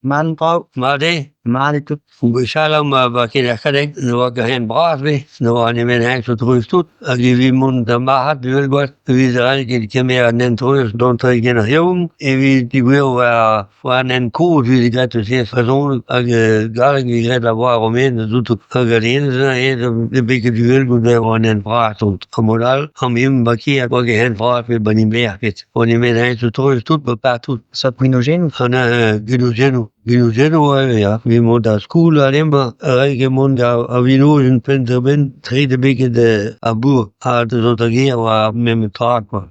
Mat an traoù ? Mat eo. Mat eo tout. Gwechall amañ 'ba Kemerc'hadeg ne oa ket hent bras ebet, ne oa nemet hentoù treuz-tout hag evit mont d'ar marc'had Uhelgoad e veze ret kemer an hent-treuz dont tre Kerc'hion evit degouezhout war war an hent kozh e veze graet eus se brezhoneg hag galleg e veze graet war ar maez outo. Hag aze betek Uhelgoad e oa an hent bras tout. Ha mod all amañ 'ba kêr 'oa ket hent bras ebet 'ba Nimlec'h ebet. 'Oa nemet hentoù treuz-tout 'ba partout. Seurt gwenojennoù. An gwenojennoù. Gwenojennoù eo ya. Evit mont d'ar skol alemañ ret eo mont da wenojenn penn-da-benn tre da beget ar bourk ha da zont d'ar gêr war ar memes tra kwa.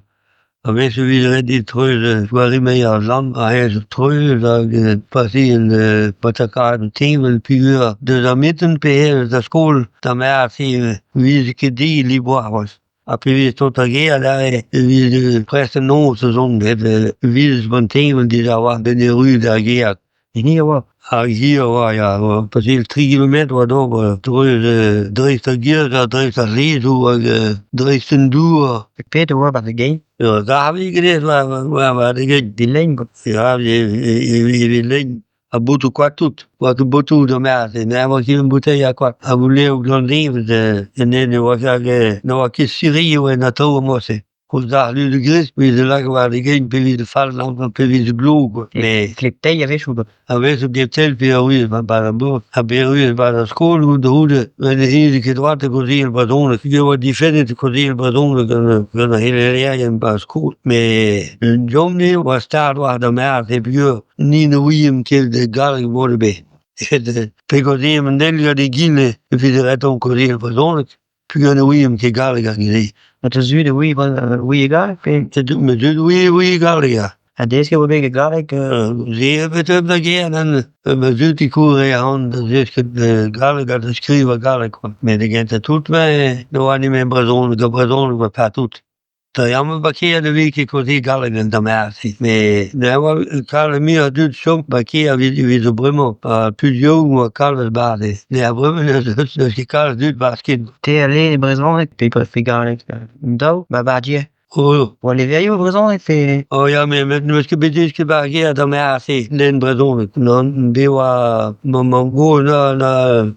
A-wechoù e veze ret dit treuz war ar lann a-hed treuz hag paseal patakad teñval peogwir deus ar mintin pe aet d'ar skol d'ar mare-se ne veze ket deiz liv-bras c'hoazh. Ha pa veze tont d'ar gêr adarre e veze prest an noz da zont hep vez gant teñval dija a-walc'h 'benn erruout d'ar gêr. Hini a oa. Hag hir a oa ya, paseal tri gilometr oa d'ober dreuz dreist ar gêr ha dreist ar rezioù hag dreist an dour. Pet a oa war da gein? Ur garvig ivez war war da gein. Evit lein Ya, evit lein. Ha botoù koad tout. 'Oa ket botoù d'ar mare-se, ne oa ket bouteier koad. Ha goulennoù gant deñved ne oa ket ne oa ket sirioù en atav morse. Koulz ar ludu-gris 'veze lakaet war e gein pe veze fall gantañ pe veze glog kwa. Met Gleb-teil a-wechoù. A-wechoù gleb-teil pe erruet 'ba ar bourk ha bet erruet 'ba ar skol da c'houde ne veze ket droad da gaozeal brezhoneg. E oa difennet kaozeal brezhoneg gant gant ar c'helennerien 'ba ar skol. Met deomp-ni e oa start war d'ar mare peogwir ni ne ouiemp ket galleg mod ebet. Pe gaozeemp an eil gant egile e veze ret deomp kaozeal brezhoneg peogwir ne ouiemp ket galleg ar re-se. Ha da zud a ouie galleg pe? Ma zud a ouie galleg ya. Ha desket e oa bet galleg? Se bet da gêr ma zud e koure ac'hann da zesket galleg ha da skrivañ galleg kwa. Met da gentañ tout ne oa nemet brezhoneg ha brezhoneg 'oa partout. Dre amañ 'ba kêr ne veze ket kaozeet galleg en mare-se met ne oa kalz muioc'h a dud chom 'ba kêr evit zo bremañ ha tud yaouank 'oa kalz a-barzh met a-vremañ n'eus ket kalz a dud 'barzh ken. Te a lenne brezhoneg pe pe galleg? An daou 'ba Bardier? Oh. Oa levrioù brezhoneg pe? Oh ya met n'eus ket bet desket 'ba ar gêr d'ar mare-se lenn brezhoneg. Nann, bet oa ma mamm-gozh na na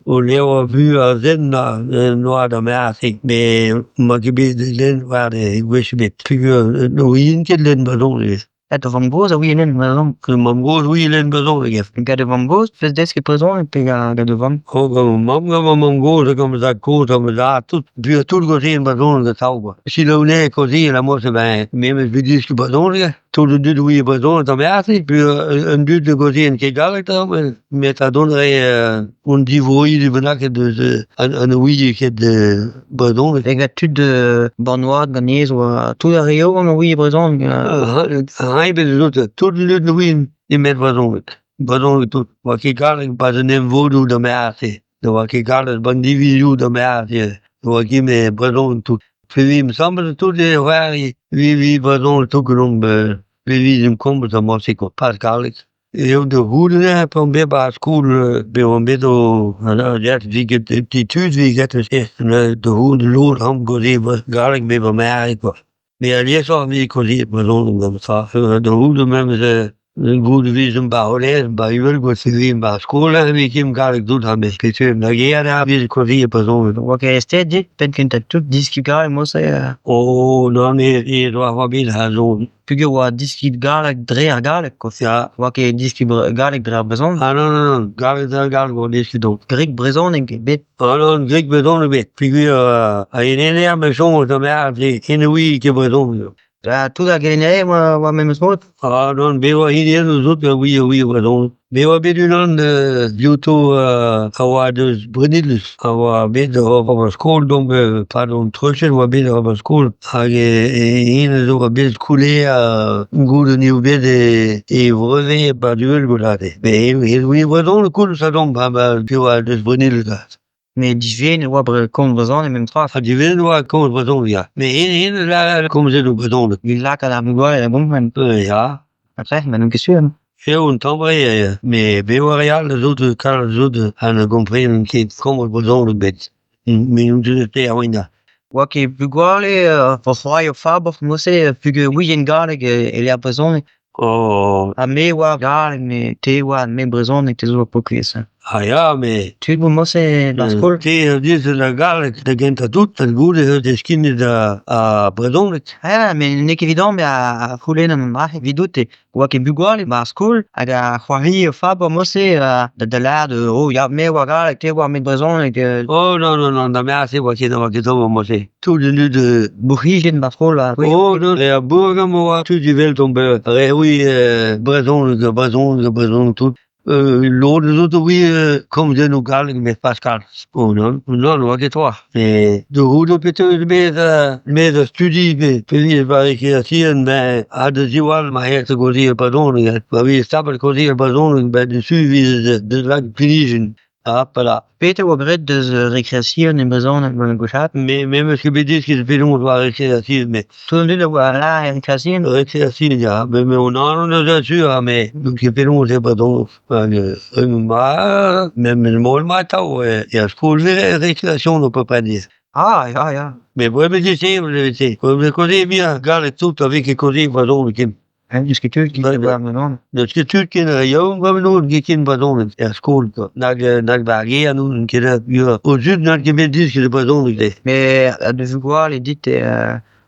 o levr Buhez ar Sent na noa d'ar mare-se. Met 'ma ket bet lenn war gwech ebet peogwir ne ouien ket lenn brezhoneg. Ha da vamm-gozh a ouie lenn brezhoneg? Ma mamm-gozh a ouie lenn brezhoneg ya. Gant da vamm-gozh 'peus desket brezhoneg pe gant da vamm? Oh gant ma mamm, gant ma mamm-gozh ha gant ma zad-kozh ha ma zad tout. Buan tout 'gaozean brezhoneg atav kwa. Selaou anezhe 'kaozeal amañ ben me 'meus bet desket brezhoneg ya. Tout an dud a ouie brezhoneg d'ar mare-se peogwir an dud ne gaozeent ket galleg da met ha dont a rae hon divroidi bennaket deus ha ne ouie ket brezhoneg. Hag tud 'ba an oad ganez 'oa tout ar re yaouank a ouie brezhoneg? Rae bet tout an dud ne ouient nemet brezhoneg. Brezhoneg tout. 'Oa ket galleg 'barzh an emvodoù d'ar mare-se. Ne oa ket galleg 'ba an divizoù d'ar mare-se. Ne oa ket met brezhoneg tout. Pe vimp asambles tout e c'hoari vi brezhoneg tout ganeomp pe vizemp komz amañ-se kwa, pas galleg. Eo da c'houde neuze pa omp bet 'ba ar skol pe oan bet o tud 'vit da c'houde lod 'raomp kaozeal galleg bep ar mare kwa. Met aliesoc'h e veze kaozeet brezhoneg memes tra. Da c'houde memes goude 'vezemp 'ba ar c'holej 'ba Uhelgoad e vezemp 'ba ar skol e veze ket galleg tout ha met da gêr e veze kaozeet brezhoneg. 'Oa ket aes dit penn-kentañ tout deskiñ galleg mod-se? Oh nann aes 'oa bet ha zo. Peogwir 'oa deskiñ galleg dre ar galleg kwa. Ya. 'Oa ket deskiñ galleg dre ar brezhoneg. Ah non non non, galleg dre ar galleg 'oa deskiñ donc. Grik brezhoneg ebet. Ah non, grik brezhoneg ebet. Peogwir en ener me soñj da mare ken ne ouie ket brezhoneg. Ha tout ar gelennerien 'oa 'oa memes mod? Ah non, bet 'oa hini zo a ouie ouie brezhoneg. Bet 'oa bet unan diouto a oa deus Brenniliz, a oa bet oc'h ober skol donc pad hon treuched 'oa bet oc'h ober skol. Hag hennezh zo oa bet skolaer goude n'eo bet e vreuze 'ba Uhelgoad aze. Met e ouie brezhoneg koulz ha domp ha piv 'oa deus Brenniliz aze. Met divennet 'oa komz brezhoneg memes tra. Ha divennet 'oa komz brezhoneg ya. Met hennezh a komze brezhoneg. Evit lakaat ar vugale da gompren. Ya. Après, ma n'on ket sur. Eo un tamm re eo. Met bev ar re all a zo kalz a zo ha ne gomprenont ket komz brezhoneg bet. Met n'on ket ster a-walc'h. 'Oa ket bugale o c'hoari o faboc'h mod-se peogwir 'ouient galleg e-lec'h brezhoneg. Oh Ha me 'oar galleg met te 'oar me brezhoneg te zo ur paourkaezh. Ah ya met... Tud 'vo morse 'ba skol? Te a desket ar galleg da gentañ tout ha goude eo desket ar brezhoneg. Ya, met n'eo ket evidon me a c'houlennan an dra-se evidout-te. 'Oa ket bugale 'ba ar skol hag a c'hoarie faber morse da lâret oh ya me 'oar galleg, te 'oar met brezhoneg. Oh non non non, da me aze 'oa ket 'oa ket ober mod-se. Tout an dud Bourc'hizien 'ba skol ha... Oh non, er bourk amañ 'oa tud eveldomp re c'hwi brezhoneg, brezhoneg, brezhoneg tout. Lod zo da ouie komzennoù galleg met pas kalz. Oh nann, nann, 'oa ket tro. Met da c'houde petra eus bet 'maez ar studi pe peogwir e rekreasion ha da ziwall ma c'hell kaozeal brezhoneg hein. Pa vez tapet kaozeal brezhoneg 'benn ar sizhun 'vez deus lakaet pinijenn. Ha petra. Petra 'oa graet deus rekreasion e brezhoneg gwechall? Me 'meus ket bet desket penaos 'oa rekreasion met... Tout an dud a oa lâret rekreasion? Rekreasion ya, met me on anv neuze sur ha me n'on ket penaos eo brezhoneg. Met mod mat atav er skol vez rekreasion à peu près dit. Ah ya ya. Met bremañ eo se, kaozeal muioc'h galleg tout a vez ket kaozeal brezhoneg ken. N'eus ket tud ken war brezhoneg. N'eus ket tud ken yaouank bremañ n'eo ket ken brezhoneg er skol kwa. Nag nag 'ba ar gêr n'ouzon ket O zud n'int ket bet desket brezhoneg dezhe. Met ha da vugale dit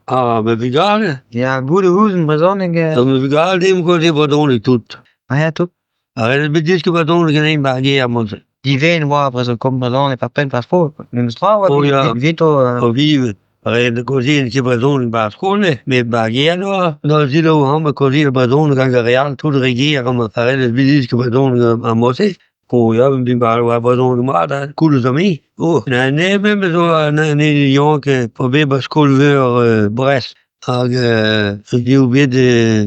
Ah ma bugale? Ya, goût a ouzon brezhoneg. Ma bugale deomp kaozeal brezhoneg tout. Ah ya tout. Ha bet desket brezhoneg ganin 'ba ar gêr mod-se. Diven 'oa brezhoneg brezhoneg par penn par skol. Memes tra 'oa Oh ya. evito. O vivet. Ret kaozeal ket brezhoneg 'ba ar skol eo, met 'ba ar gêr 'noa. Da selaou amañ kaozeal brezhoneg hag ar re all tout re gêr amañ. Ha ret bet desket brezhoneg ar mod-se. Oh ya, me 'oar brezhoneg mat hein, koulz ha me. Oh, na me zo un hini yaouank 'oa bet 'ba skol-veur Brest hag eo bet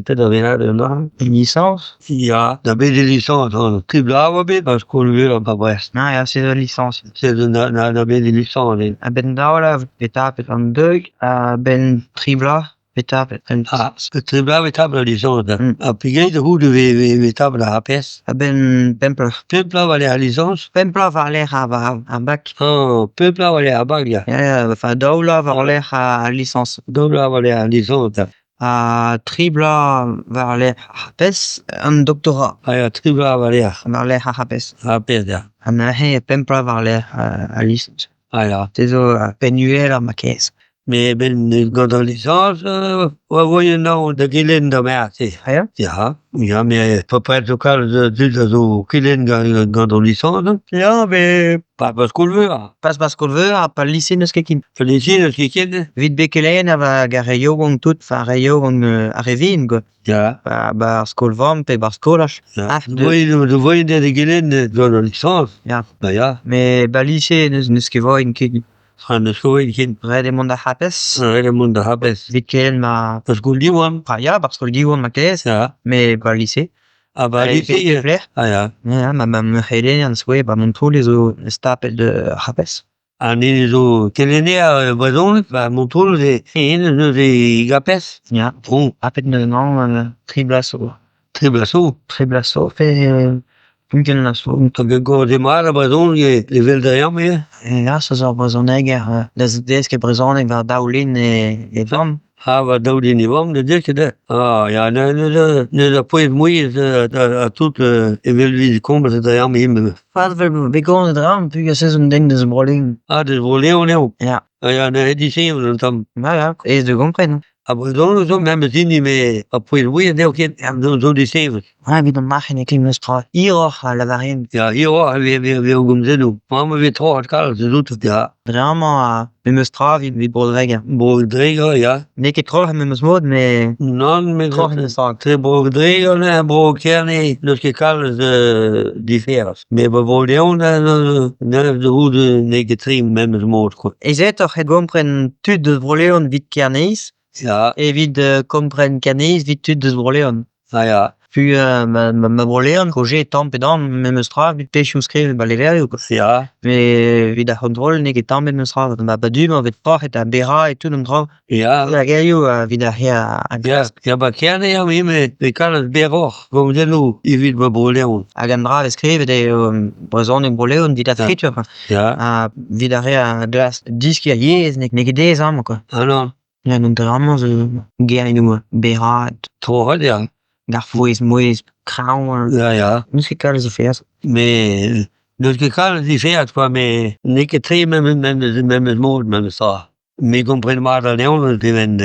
petra vez lâret an dra-se? Lisañs? Ya, 'da bet e lisañs tri bloaz 'oa bet 'ba skol-veur 'ba Brest. Ah ya, se zo lisañs. Se zo 'na bet e lisañs. A-benn daou vloaz 'vez tapet an deug, a-benn tri bloaz 'vez tapet an Ah, tri bloaz 'vez tapet al lisañs Ha pegeit a-c'houde 'vez tapet ar pezh? A-benn pemp bloaz. Pemp bloaz war-lerc'h al lisañs? Pemp bloaz war-lerc'h ar bak. Oh, pemp bloaz war-lerc'h ar bak, ya. Ya, ya, enfin daou bloaz war-lerc'h al lisañs. Daou bloaz war-lerc'h al lisañs, ya. Ha tri bloaz war-lerc'h ar pezh, an doktorat. Ah ya, tri bloaz war-lerc'h. War-lerc'h ar pezh. Ar pezh, ya. Ha neuze pemp bloaz war-lerc'h al lisañs. Ah ya. Se zo penn uhelañ ma kaezh. Met 'benn gant al lisañs 'oa moaien da gelenn da marse. Ah ya? Ya, ya met paotred zo kalz a dud a zo kelenn gant o lisañs. Ya, met... Pas 'ba skol-veur. Pas 'ba skol-veur ha 'ba lise n'eus ket ken. Al lise n'eus ket ken? Evit bet kelenner hag ar re yaouank tout, enfin ar re yaouank ar re vihan quoi. Ya. 'Ba ar skol-vamm pe 'ba ar skolaj. Ah, voien da gelenn gant al lisañs. Ya. Ba ya. Met 'ba lise n'eus ket voien ken. Ha n'eus ket voien ken. Ret eo mont d'ar C'hapes. Ret eo mont d'ar C'hapes. Evit kelenn ma... Ar skol Diwan. Ah ya, 'ba ar skol Diwan ma kaezh. Ya. Met 'ba lise. Ah ba lise. Ah ya. Ya, ma ma c'helenner zo 'ba Montroulez zo stapet ar C'hapes. An hini zo kelenner brezhoneg 'ba Montroulez eo hennezh neuze e Gapes. Ya. Oh. Tapet neuze tri bloaz zo. Tri bloaz zo? Tri bloaz zo, pe ugent vloaz zo. Hag e kaoze mat ar brezhoneg evel da emañ ivez? Ya, se zo ur brezhoneger da zeskiñ brezhoneg war daoulin e vamm. Ah, war daoulin e vamm da desket eo. Ah ya, neuze neuze ar pouez-mouezh ha tout evel evit komz dre amañ ivez. Pas vel komzet dre amañ peogwir se zo un den deus Bro-Leon. Ah, deus Bro-Leon eo? Ya. Ah ya, neuze disheñvel un tamm. Ya, ya, aes da gompren. Ar brezhoneg zo memes hini met ar pouez-mouezh n'eo ket zo disheñvel. Ouais, evit an marc'h n'eo ket memes tra. Hiroc'h a lavaren. Ya, hiroc'h e vez o gomzennoù. Mamm e vez troc'het kalz eus ya. Dre amañ memes tra evit Bro-Dreger. Bro-Dreger, ya. N'eo ket troc'het memes mod, met... Nann, met troc'het memes tra. Tre Bro-Dreger ha Bro-Kerne n'eus ket kalz diferañs. Met ba Bro-Leon neuze da c'houde n'eo ket tre memes mod kwa. Aezetoc'h eo kompren tud eus Bro-Leon evit Kerneiz Ya. Evit kompren Kerneiz evit tud eus Bro-Leon. Ah ya. Pu ma, ma Bro-Leon, Roger tamm pe damm memes tra evit pezhioù skrivet 'ba levrioù quoi. Ya. Met evit ar c'hontrol n'eo ket tamm memes tra. Ma ba du-mañ 'vez troc'het ha berraet tout an traoù. Ya. Hag gerioù evit ar re a Ya, ya ba Kerne eo ivez, e kalz berroc'h gomzennoù evit ma Bro-Leon. Hag an dra 'vez skrivet eo brezhoneg Bro-Leon evit ar skritur. Ya. Ha evit ar re a glask deskiñ ar yezh n'eo ket aes amañ quoi. Ah non. Ya, donc dre amañ zo gerioù berraet. Troc'het ya. Ar pouez-mouezh kreñv. Ya, ya. N'eus ket kalz a ferzh. Met n'eus ket kalz a diferañs kwa met n'eo ket tre memes mod memes tra. Me 'gompren mat anezhañ pe vent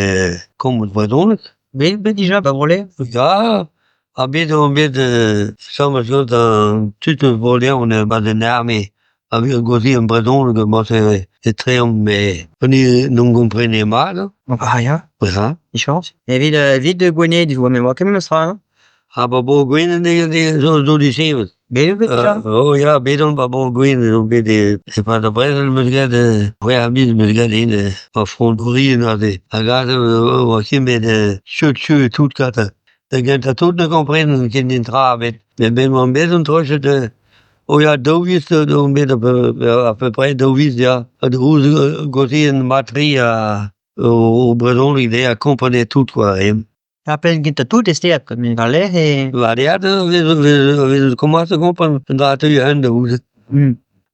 komz brezhoneg. Bet out bet dija 'ba Bro-Leon ? Ya, ha bet on bet asambles gant an tud eus Bro-Leon e-barzh an arme ha 'gaozeemp brezhoneg morse etreomp met en em gomprene mat hañ. Ah ya ? Ya. 'Michañs. Evit evit Gwened e oa ket memes tra hañ ? Ha 'ba bro Gwened zo disheñvel. Bet out bet dija ? Oh ya, bet on 'ba bro Gwened, on bet e-pad ar brezel 'm eus graet c'hwec'h miz 'm eus graet eno 'ba Front-Orient aze hag aze e oa ket 'met cheu-cheu tout gantañ. Da gentañ tout ne gomprenen ket netra ebet met 'benn oan bet on trochet oh ya daou viz on bet apeupre daou viz ya ha da c'houzout kaozeal mat-tre o brezhoneg dezhe ha kompren tout kwa hein. Ar penn kentañ tout e stêr met war-lerc'h e... War-lerc'h e vez komañs da gompren un dra teuy a-benn da c'houzout.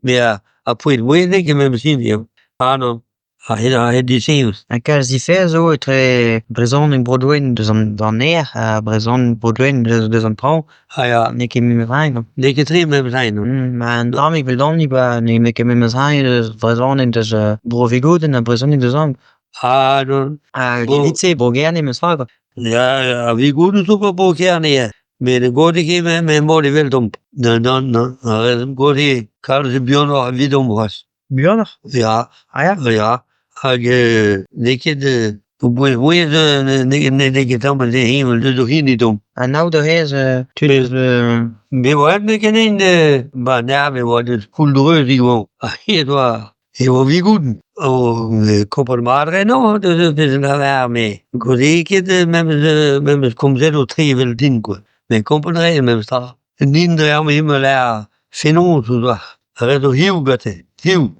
Met ar pouez-mouezh n'eo ket memes hini eo. Ah nann, aze disheñvel. Ha kalz diferañs zo etre brezhoneg Bro-Gwened deus an nec'h ha brezhoneg Bro-Gwened deus an traoñ. Ah ya. N'eo ket memes tra. N'eo ket tre memes tra non. Ma un tammig eveldon kwa n'eo ket memes tra brezhoneg deus Bro-Vigouden ha brezhoneg deus an. Ah non. Hag evit-se Bro-Gerne memes tra kwa. Ya, ar Vigouden zo 'ba Bro-Gerne ivez met ne gaoze ket memes mod eveldomp. Nann nann nann, ar re-se 'gaoze kalz buanoc'h evidomp c'hoazh. Buanoc'h ? Ya. Ah ya ? Ya, hag n'eo ket o bouez-mouezh n'eo ket tamm heñvel deus o hini deomp. Anaout a rez tud eus Me 'oa aet ganin 'ba an arme e oa deus Pouldreuz e oa. Ha hi e oa Vigouden. O kompren mat a rae anezhañ deus an arme. Ne gaozee ket memes komzennoù tre eveldin kwa. Met kompren a rae memes tra. Int a lâr fenoz ar re zo hiziv gante, hiziv,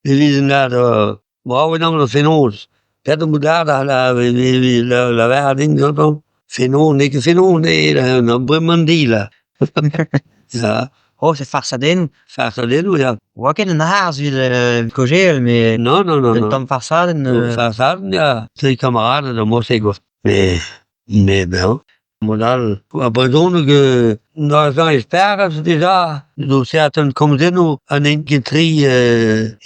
E vije lâret brav eo deomp fenoz. Petra 'mo da lavaret din gantañ fenoz n'eo ket fenoz eo bremañ an deiz là. Ya. Oh, c'est farsadennoù. Farsadennoù ya. Oa ket un harz evit kaozeal met Non, non, non. un tamm farsadenn. Farsadenn ya, etre kamaraded ha mod-se kwa. Mais mais ben mod all ar brezhoneg na esperas dija zo serten komzennoù ha n'int ket tre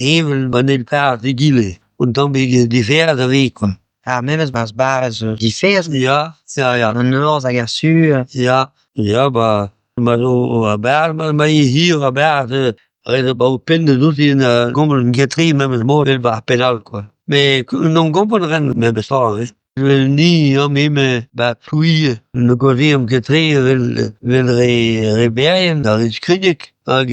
heñvel an eil parrez egile. Un tammig diferañs a vez kwa. Ar memes 'barzh barrez diferañs. Ya, ya, ya. An norzh hag ar su. Ya, ya ba ma zo a-barzh ma eo hir a-barzh ret eo 'ba ho penn da zont da gompren ket tre memes mod evel 'ba ar penn all kwa. Met en em gompren a ran memes tra hein. Ni eo 'ba Plouie ne gaozeomp ket tre evel evel re Berrien ha re Skrigneg hag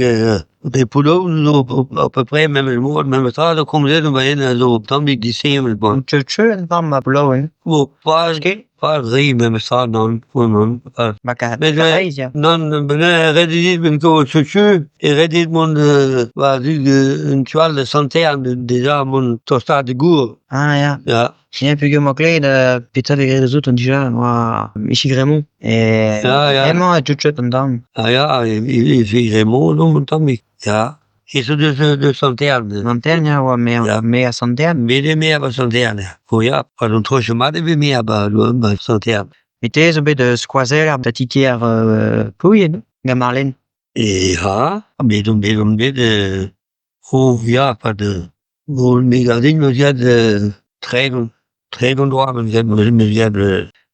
re Poullaouen zo apeupre memes mod memes tra zo komzet a zo un tammig disheñvel kwa. Teu un tamm 'ba Poullaouen. Oh, pas pas re memes tra nann, nann. 'Ba Met Karaez ya. Nann, ret eo din kaout setu eo ret din mont war-zu un tu all da Sant-Hern dija mont tostaat d'e gour. Ah ya. Ya. Ya peogwir 'moa klevet petra 'vez graet eus dija 'oa Ifig Raymond. E Ya, ya. Hemañ a deu un tamm. Ah ya, Ifig Raymond zo un tammig, ya. E zo deus Sant-Hern. Sant-Hern ya oa maer, Ya. maer Sant-Hern. Bet eo maer 'ba Sant-Hern ya. Oh ya, pa an troioù mat eo bet maer 'ba 'ba Sant-Hern. Met te zo bet skoazeller da ti-kêr Plouie, non? Gant Marlène. E ya, bet on bet on bet oh ya, 'pad bon me 'gav din 'meus graet 30, 30 vloaz 'meus graet 'meus graet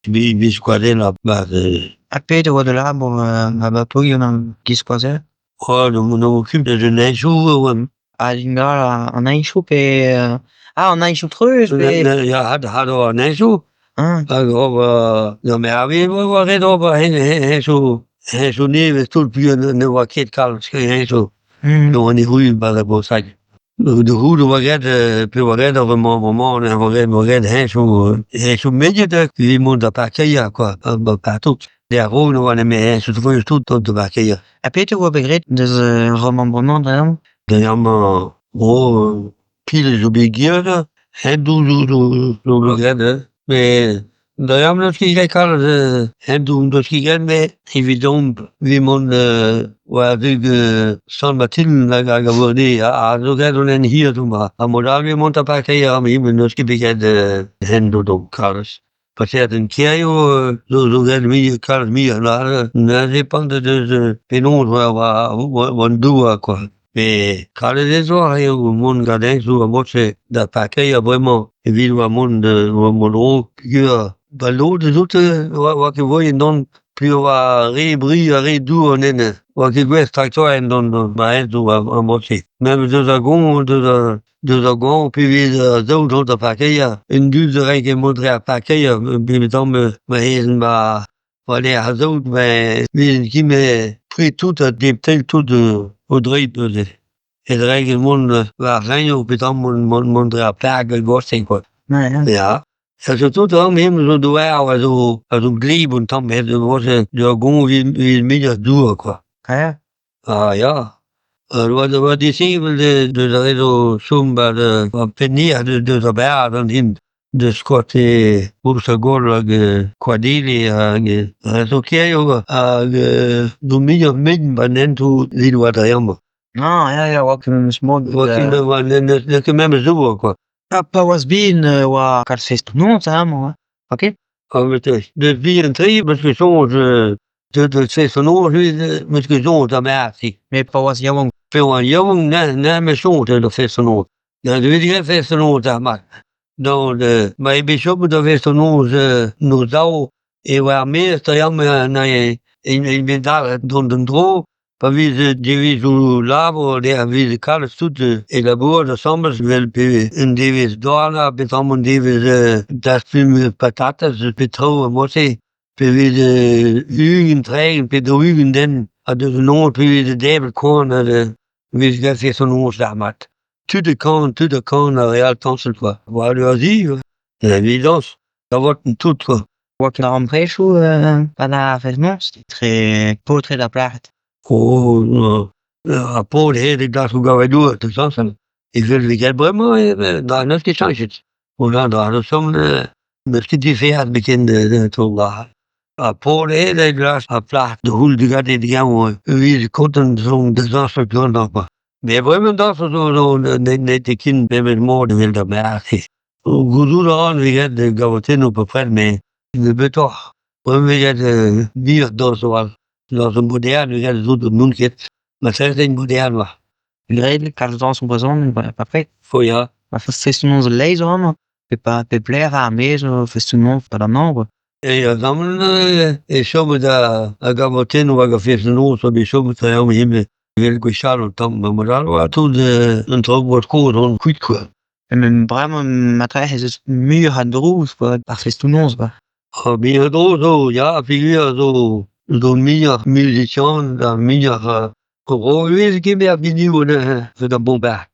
evit skoazellañ 'barzh Ha pet e oa da labour 'ba Plouie gant an giz-skoazell? Oh, n'on okup deus an henchoù e oan. Ah ingal an henchoù pe... Ah an henchoù treuz pe... Ya, had an henchoù. Ah. Hag ober... Non mais ar e oa ret ober henchoù henchoù nevez tout peogwir ne oa ket kalz henchoù. Ne oa ne 'ba Bro-Saig. Da c'houde e oa graet pe oa graet ar mañ e oa graet henchoù henchoù mediet evit mont da parkeier kwa, ba partout. A-raok ne oa nemet henchoù treuz tout da parkeier. Ha petra e oa bet graet deus romant bremañ dre amañ? Dre amañ oh pil zo bet graet, hentoù zo zo bet graet hein. Met dre amañ n'eus ket graet kalz hentoù n'eus ket graet met evidomp evit mont war-zu Sant-Matilin hag a vo a zo graet un hent hir du-mañ. Ha mod all evit mont da parkeier amañ n'eus ket bet graet hentoù kalz. Paseet en kêrioù zo zo graet muioc'h kalz muioc'h neuze neuze depant deus penaos 'oa 'oa an douar kwa. Met kalet eo eo mont gant hentoù a-mod-se d'ar parkeier bremañ evit 'oa mont 'oa mont 'raok peogwir 'ba lod deus 'oa 'oa ket moaien dont peogwir 'oa re bri ha re dour enne. 'Oa ket gouest traktorien dont 'ba hentoù a-mod-se. Memes deus ar goañv deus deus ar goañv pa vez ar saout o vont d'ar parkeier an dud a ranke mont dre ar parkeier peotramant ma vezent 'ba war-lerc'h ar saout 'vezent ket 'met pri tout ha gleb-teil tout o dreid neuze. E ranke mont war ar c'hreñv peotramant mont mont dre ar park a-goste kwa. Ya. Ha surtout amañ zo douaroù a zo a zo gleb un tamm d'ar goañv e vez muioc'h dour kwa. Ah ya ! 'Oa disheñvel deus ar re zo o chom 'ba ar pennhêr deus ar baradoz an hent deus kote Bro-Sagol hag Koadili hag zo kêrioù hag zo muioc'h mein 'ba 'n hentoù evit 'oa dre amañ. Ah ya ya 'oa ket memes mod. N'eus ket memes douar kwa. Ha pa oas bihan e oa kalz festoù-noz amañ hein, 'oa ket? Ah met deus bihan-tre 'meus ket soñj deus festoù-noz 'meus ket soñj da aze. Met pa oas yaouank. Pa oan yaouank neuze 'meus soñj deus ar festoù-noz. Neuze 'veze graet festoù-noz dalc'hmat. Donc ma eo bet chomet da festoù-noz noz-daou e oa ar maez dre amañ int bet dalc'het dont en-dro pa veze devezhioù labour lec'h e veze kalz tout é labourat asambles evel pe un devezh dornañ peotramant un devezh dastum patatez pe traoù a-mod-se. Pe veze ugent, 30 pe 40 den ha deus an noz pe veze debret koan neuze e veze graet festoù-noz dalc'hmat. Tud e kan, tud a kan ar re all dañsal kwa. War ur di evidañs da votiñ tout kwa. 'Oa ket darempredoù gant ar fest-noz etre paotred ha plac'hed? Oh ar paotr aet da glask o gaouennoù da zañsal. Evel 'vez graet bremañ n'eus ket cheñchet. N'eus ket diferañs biken war. Ar paotr aet da glask ar plac'h da c'houll digante hag-eñ e vije kontant da zañsal gantañ kwa. Met bremañ dañs zo zo n'eo ket memes mod evel da aze. Gouzout a ran e vez graet gavotennoù bepred met nebeutoc'h. Bremañ e vez graet muioc'h dañsoù all. Dañsoù modern e vez graet n'on ket. Marteze int modern 'oa. Graet kalz dañsoù brezhoneg bepred. Oh ya. Ha festoù-noz e-leizh zo amañ. Pep pep lec'h ar maez zo festoù-noz 'pad an hañv kwa. E e chom da gavotennoù hag ar fest-noz a vez chomet ivez evel gwechall un tamm mod all 'oa tout an traoù mod kozh on kuit kwa. Met bremañ marteze ez eus muioc'h a drouz kwa ar festoù-noz kwa. Ha muioc'h a drouz zo ya peogwir zo zo muioc'h muzisianed ha muioc'h a ket ar binioù neuze evit ar bombard.